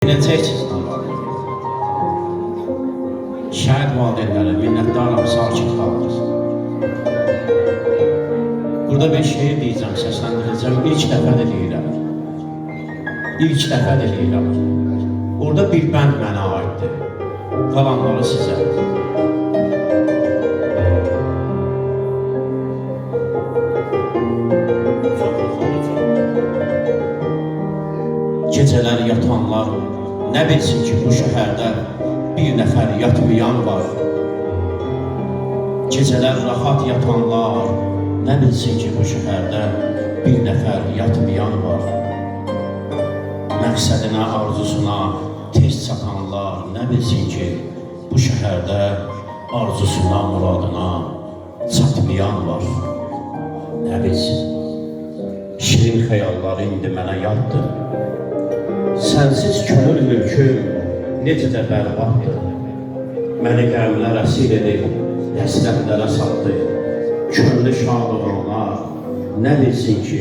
Biləcəksiniz navalı. Şəhid valideynlərə minnətdaram, sakit qaldınız. Burada bir şeir deyəcəm, səsləndirəcəm. İlk dəfə də deyirəm. İlk dəfə də deyirəm. Orada bir bənd mənə aiddir. Qalanları sizə. Çox uzundur, çox. Gecələr yatanlar nə bilsin ki, bu şəhərdə bir nəfər yatmayan var. Gecələr rahat yatanlar nə bilsin ki, bu şəhərdə bir nəfər yatmayan var. Məqsədinə, arzusuna tez çatanlar nə bilsin ki, bu şəhərdə arzusuna, muradına çatmayan var. Nə bilsin? Şirin xəyalları indi mənə yaddır. Sənsiz könül mülküm necə də bərbaddır. Məni qəmlər əsir edib, həsrətlərə satdı. Könlü şad olanlar nə bilsin ki,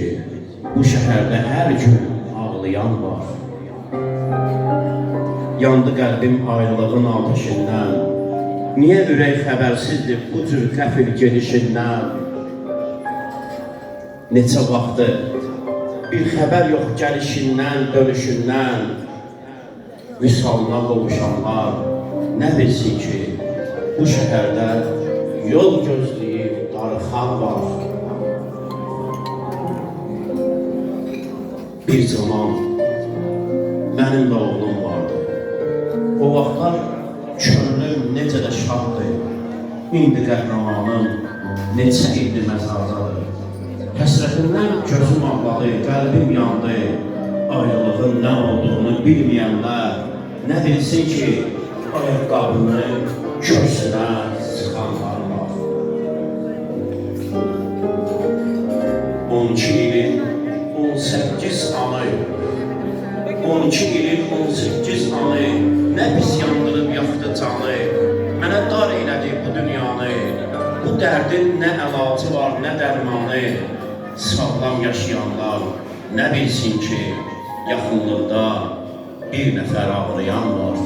bu şəhərdə hər gün ağlayan var. Yandı qəlbim ayrılığın atəşindən. Niyə ürək xəbərsizdir bu cür qəfil gedişindən? Neçə vaxtdır bir xəbər yox gəlişindən, dönüşündən. Vüsalına qovuşanlar nə bilsin ki, bu şəhərdə yol gözləyib darıxan var. Bir zaman mənim də oğlum vardı. O vaxtlar könlüm necə də şaddı. İndi qəhrəmanım neçə ildir məzardadır. Həsrətindən gözüm ağladı, qəlbim yandı. Ayrılığın nə olduğunu bilməyənlər nə bilsin ki, ayaqqabını köksünə sıxanlar var. 12 ilin 18 anı, 12 ilin 18 anı nə pis yandırıb yaxdı canı. Mənə dar elədi bu dünyanı. Bu dərdin nə əlacı var, nə dərmanı. Sağlam yaşayanlar nə bilsin ki, yaxınlıqda bir nəfər ağlayan var.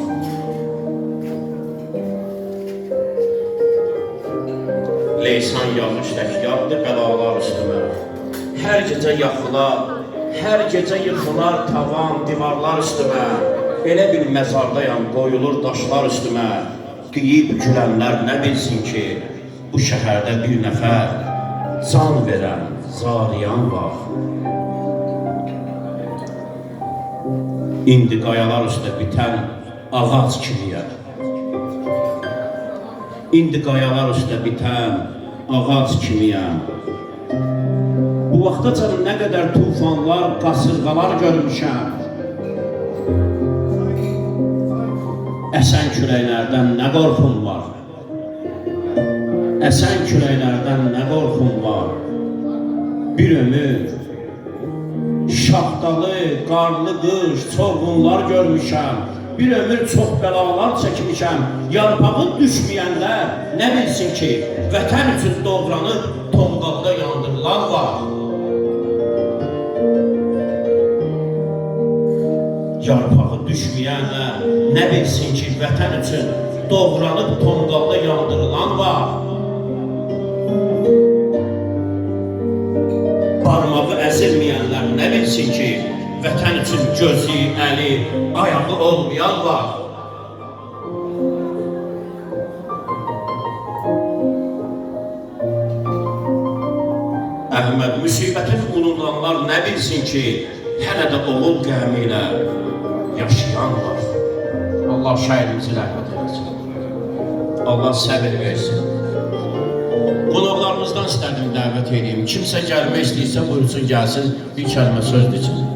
Leysan yağış tək yağdı bəlalar üstümə. Hər gecə yaxılar, hər gecə yıxılar tavan, divarlar üstümə. Elə bir məzardayam, qoyulur daşlar üstümə. Deyib gülənlər nə bilsin ki, bu şəhərdə bir nəfər can verən, zariyan var. İndi qayalar üstə bitən ağac kimiyəm. İndi qayalar üstə bitən ağac kimiyəm. Bu vaxtacan nə qədər tufanlar, qasırğalar görmüşəm. Əsən küləklərdən nə qorxum var? Əsən küləklərdən nə qorxum var? Bir ömür şaxtalı, qarlı qış, çovğunlar görmüşəm. Bir ömür çox bəlalar çəkmişəm. Yarpağı düşməyənlər nə bilsin ki, vətən üçün doğranıb tonqalda yandırılan var. Yarpağı düşməyənlər nə bilsin ki, vətən üçün doğranıb tonqalda yandırılan var. Barmağı əzilməyənlər nə bilsin ki, vətən üçün gözü, əli, ayağı olmayan var. Əhməd, müsibətin unudanlar nə bilsin ki, hələ də oğul qəmi ilə yaşayan var. Allah şəhidimizi rəhmət eləsin. Allah səbir versin. Qonaqlarımızdan istərdim dəvət edeyim. Kimsə gəlmək istəyirsə buyursun gəlsin, bir kəlmə söz desin.